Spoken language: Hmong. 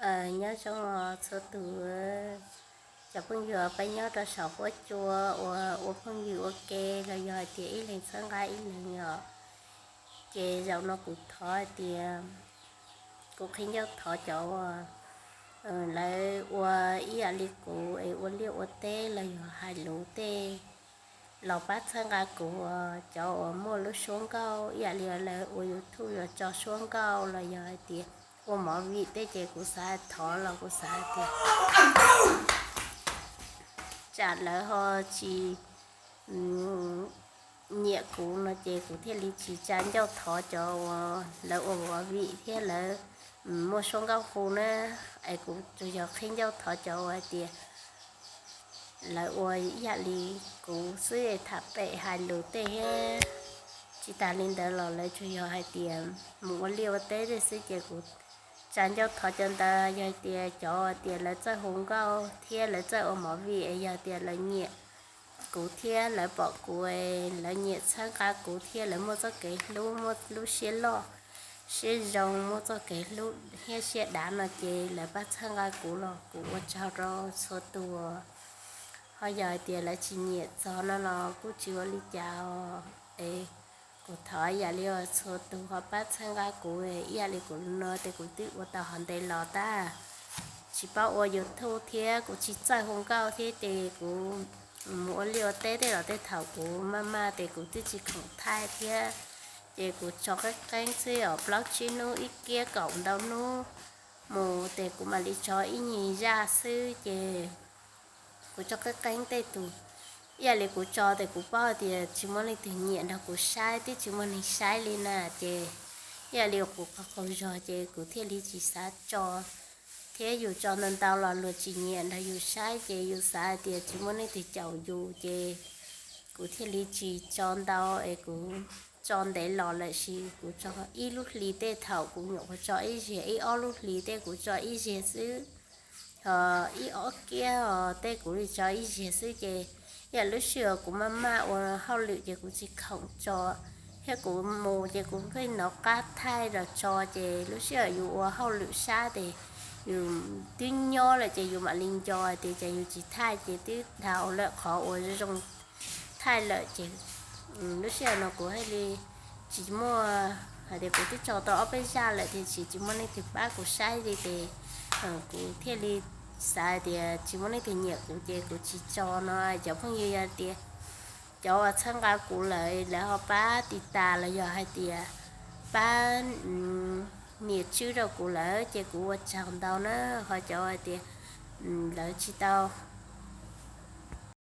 Nyob zoo os txhua tus, cov phooj ywg peb nyob rau saum huab cua uas ua phooj ywg ua ke los yog hais tias ib leeg txhawb nqa ib leeg os, ces zaum no kuv thov hais tias kuv qhib ncauj thov cov uas lawv ua ib yam li kuv es ua liaj ua teb los yog hais lus tej los pab txhawb nqa kuv. Cov uas muaj lub suab nkauj ib yam li lawv ua YouTube yuav tso suab nkauj los yog hais tias ua movie tej ces kuv xav thov los kuv xav hais tias tsam lawv ho tsis nyiam kuv no ces kuv thiaj li tsis tsa ncauj thov cov uas lawv ua movie thiab lawv muaj suab nkauj hu na. Es kuv tsuas yog qhib ncauj thov cov uas hais tias lawv ua ib yam li kuv xwb es tham pem hais lus tej thiab. Tsis tas li ntawd los lawv tsuas yog hais tias mus ua liaj ua teb tej xwb ces kuv tsa ncauj thov cov ntawd. Yog hais tias cov tias lawv txawj hu nkauj thiab lawv txawj ua movie es yog tias lawv nyiam kuv thiab lawv pom kuv, lawv nyiam txhawb nqa kuv thiab lawv muaj txoj kev hlub, muaj lub siab loj siab zoo, muaj txoj kev hlub thiab siab dav no ces lawv pab txhawb nqa kuv los kuv ua tsaug rau txhua tus. Ho yog hais tias lawv tsis nyiam txog no los kuj tsis ua li cas os. Es kuv thov yam li uas txhua tus ho pab txhawb nqa kuv ib yam li kuv no ces kuv twb ua tau hov ntev los tab tsis paub ua YouTube thiab kuv tsis txawj hu nkauj thiab ces kuv mus ua liaj ua teb tej los tej thaum kuv maj maj ces kuv twb tsis khoom thaij thiab. Ces kuv tso qeeb qeeb xwb os, plaub tsib hnub ib kiab kaum ntau hnub mus ces kuv mam li tso ib nyuag zaj xwb ces kuv tso qeeb qeeb tej tus. Ib yam li kuv tso ces kuv paub tias tsis muaj leej twg nyiam nrog kuv saib, twb tsis muaj neeg saib li na ces ib yam li kuv qaug qaug zog ces kuv thiaj li tsis xav tso. Thiab yus tso ntau ntau los luag tsis nyiam nrog yus saib ces yus xav hais tias tsis muaj leej twg caum yus ces kuv thiaj li tsis tso ntau es kuv tso ntev los lawm sis kuv tso ib lub hlis tej thaum kuv nyuam qhuav tso ib zaug, ib ob lub hlis tej kuv tso ib zaug xwb. Ho ib ob kiab os tej kuv li tso ib zaug xwb ces ib yam lub sij hawm kuv maj maj ua hauj lwm ces kuv tsis khoom tso thiab kuv mus ces kuv pheej hnov qab thaij los tso ces lub sij hawm yus ua hauj lwm sab ces yus twb nyob lawm ces yus mam li nco tias ces yus tsis thaij ces twb dhau lawm qhov uas zoo thaij lawm ces lub sij hawm no kuv thiaj li tsis muaj, hais tias kuv twb tso tau ob peb zaj lawm tiam sis tsis muaj leej twg pab kuv saib li ces kuv thiaj li xav hais tias tsis muaj leej twg nyiam kuv ces kuv tsis tso no. Cov phooj ywg yog tias cov uas txhawb nqa kuv lawm lawv ho pab tiv tas los yog hais tias pab nias tswb rau kuv lawm ces kuv ua tsaug ntau na. Ho cov hais tias lawv tsis tau